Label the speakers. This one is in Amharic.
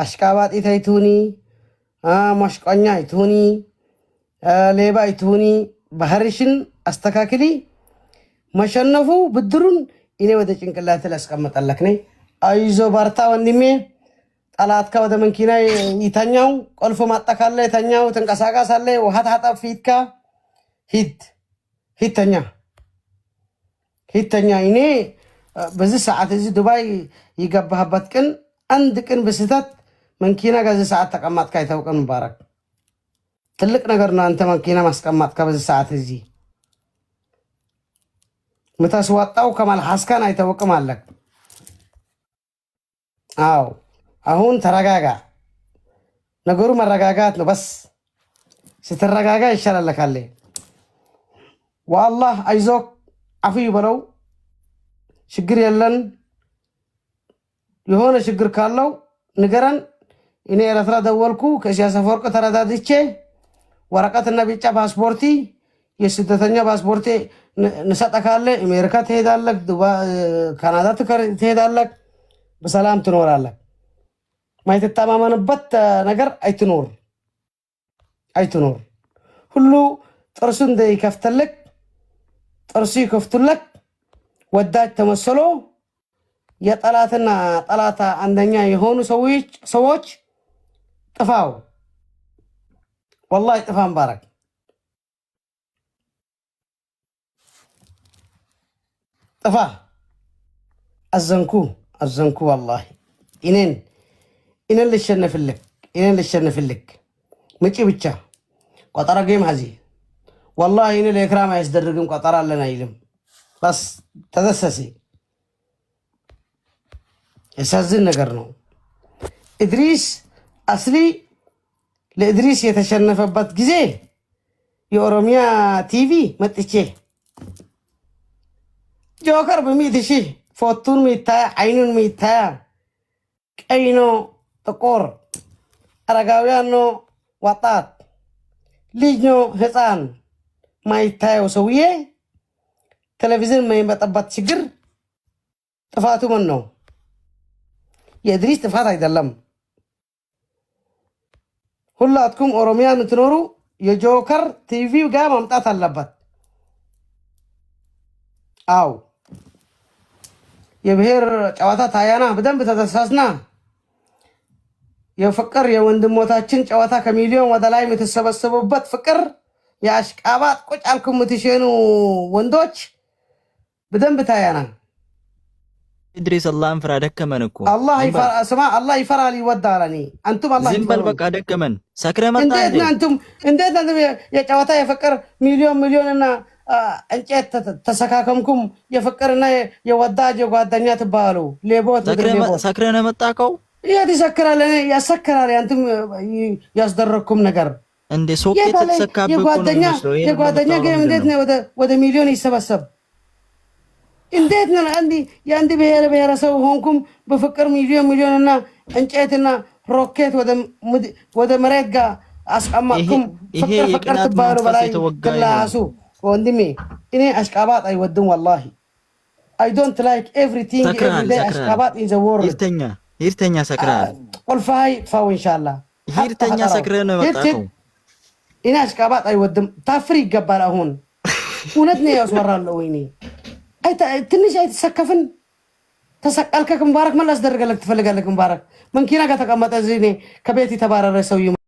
Speaker 1: አሽቃባጢት አይትሁኒ፣ ሞሽቆኛ አይትሁኒ፣ ሌባ አይትሁኒ። ባህርሽን አስተካክሊ። መሸነፉ ብድሩን እኔ ወደ ጭንቅላት ላስቀምጠለክ ነኝ። አይዞ በርታ ወንድሜ። ጠላትካ ወደ መንኪና ይተኛው፣ ቆልፎ ማጠካለ የተኛው ትንቀሳቀሳለ። ውሃ ታጠብ ፊትካ። ሂድ ሂድ ተኛ፣ ሂድ ተኛ። እኔ በዚህ ሰዓት እዚ ዱባይ ይገባህበት ቅን አንድ ቅን ብስህተት መንኪና ከዚህ ሰዓት ተቀማጥካ አይታወቅም። ሙባረክ ትልቅ ነገር ነው። አንተ መንኪና ማስቀማጥካ በዚህ ሰዓት እዚ ምታስዋጣው ከማልሐስካን አይታወቅም አለክ። አዎ አሁን ተረጋጋ። ነገሩ መረጋጋት ነው። በስ ስትረጋጋ ይሻላል ካለ ወአላህ አይዞክ አፍዩ በለው። ችግር የለን። የሆነ ችግር ካለው ንገረን። እኔ ኤርትራ ደወልኩ፣ ከኢሳያስ አፈወርቂ ተረዳድቼ ወረቀትና ቢጫ ፓስፖርቲ የስደተኛ ፓስፖርቴ ንሰጠካለ። አሜሪካ ትሄዳለህ፣ ካናዳ ትሄዳለህ፣ በሰላም ትኖራለህ። ማይትተማመንበት ነገር አይትኖር አይትኖር። ሁሉ ጥርሱ እንደይከፍተልክ ጥርሱ ይከፍቱለክ ወዳጅ ተመስሎ የጠላትና ጠላታ አንደኛ የሆኑ ሰዎች ጥፋው፣ ወላሂ ጥፋ። ሙባረክ ጥፋ። አዘንኩ አዘንኩ ወላሂ። እኔን ልሸነፍልክ፣ እኔን ልሸነፍልክ ምጪ ብቻ ቆጠራ game ሀዚ ወላሂ እኔ ለኤክራም አያስደርግም። ቆጠራ አለን አይልም። በስ ተደሰሲ። ያሳዝን ነገር ነው። ኢድሪስ አስሊ ለኢድሪስ የተሸነፈበት ጊዜ የኦሮሚያ ቲቪ መጥቼ ጆከር በሚት ሺህ ፎቱን ሚታያ አይኑን ሚታያ ቀይ ነው ጥቁር፣ አረጋውያን ነው ወጣት፣ ልጅ ነው ህፃን ማይታየው ሰውዬ ቴሌቪዥን የማይመጣበት ችግር ጥፋቱ ምን ነው? የእድሪስ ጥፋት አይደለም። ሁላትኩም ኦሮሚያ የምትኖሩ የጆከር ቲቪ ጋር ማምጣት አለበት። አው የብሔር ጨዋታ ታያና በደንብ ተደሳስና የፍቅር የወንድሞታችን ጨዋታ ከሚሊዮን ወደ ላይ የምትሰበሰቡበት ፍቅር የአሽቃባጥ ቁጭ አልኩም የምትሸኑ ወንዶች በደንብ ታያና።
Speaker 2: ኢድሪስ አላህን ፍራ፣ ደከመን እኮ።
Speaker 1: አላህ ይፈራ። ስማ፣ አላህ ይፈራል ይወዳል። እኔ አንቱም አላህ
Speaker 2: ዝም በል በቃ ደከመን። ሰክረህ መጣ።
Speaker 1: እንዴት ነው አንቱም፣ እንዴት ነው የጨዋታ የፍቅር ሚሊዮን ሚሊዮን እና እንጨት ተሰካከምኩም የፍቅርና የወዳጅ የጓደኛ ትባሉ ሌቦት።
Speaker 2: ሰክረህ ነው የመጣከው።
Speaker 1: የት ይሰክራል? ያሰክራል። አንቱም ያስደረግኩም ነገር
Speaker 2: እንደ ሶኬት ተሰካብህ እኮ ነው የሚመስለው።
Speaker 1: የጓደኛ game እንዴት ነው ወደ ሚሊዮን ይሰበሰብ? እንዴት ነው አንድ የአንድ ብሔር ብሔረሰብ ሆንኩም በፍቅር ሚሊዮን ሚሊዮን እና እንጨትና ሮኬት ወደ መሬት ጋር አስቀመጥኩም። ፍቅር ፍቅር ትባሉ በላይ ትላሱ። ወንድሜ እኔ አሽቃባጥ አይወድም ወላሂ። I don't like everything every day አሽቃባጥ in the world።
Speaker 2: ሂርተኛ ሂርተኛ ሰክረሃል።
Speaker 1: ቁልፋይ ጥፋው ኢንሻአላህ።
Speaker 2: ሂርተኛ ሰክረህ ነው የመጣኸው።
Speaker 1: እኔ አሽቃባጥ አይወድም። ታፍር ይገባል። አሁን እውነት ነው ያስወራለሁ። ወይኔ ትንሽ አይተሰከፍን ተሰቀልከክ ሙባረክ ምን ላስደርገለክ ትፈልጋለህ? ሙባረክ መንኪና ጋር ተቀመጠ። እዚህ እኔ ከቤት የተባረረ ሰው